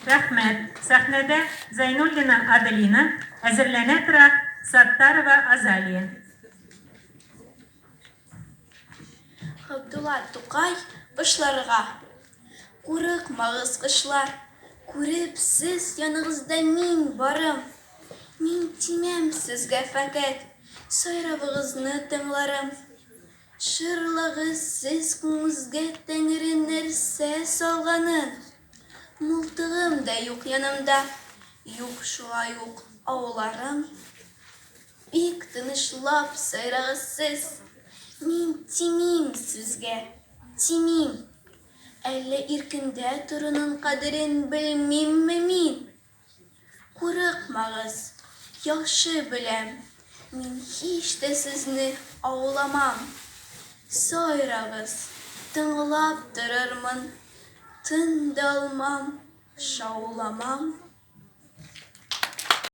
Рәхмәт. Сәхнәдә Зәйнуллина Аделина, әзерләнә тора Саттарова Азалия. Габдулла Тукай кошларга. Курыкмагыз, кошлар, күреп сез яныгызда мин барым. Мин тимәм сезгә фәкать, сайравыгызны тыңларым. Шырлагыз сез күңезгә Тәңре нәрсә салганын. Мылтыгым да юк янымда, юк шулай ук ауларым. Бик тынычлап сайрагыз сез, мин тимим сезгә, тимим. Әллә иркендә торуның кадерен белмимме мин? Курыкмагыз, яхшы беләм, мин һич тә сезне ауламам. Сайрагыз, тыңлап торырмын, тын да алмам, шауламам.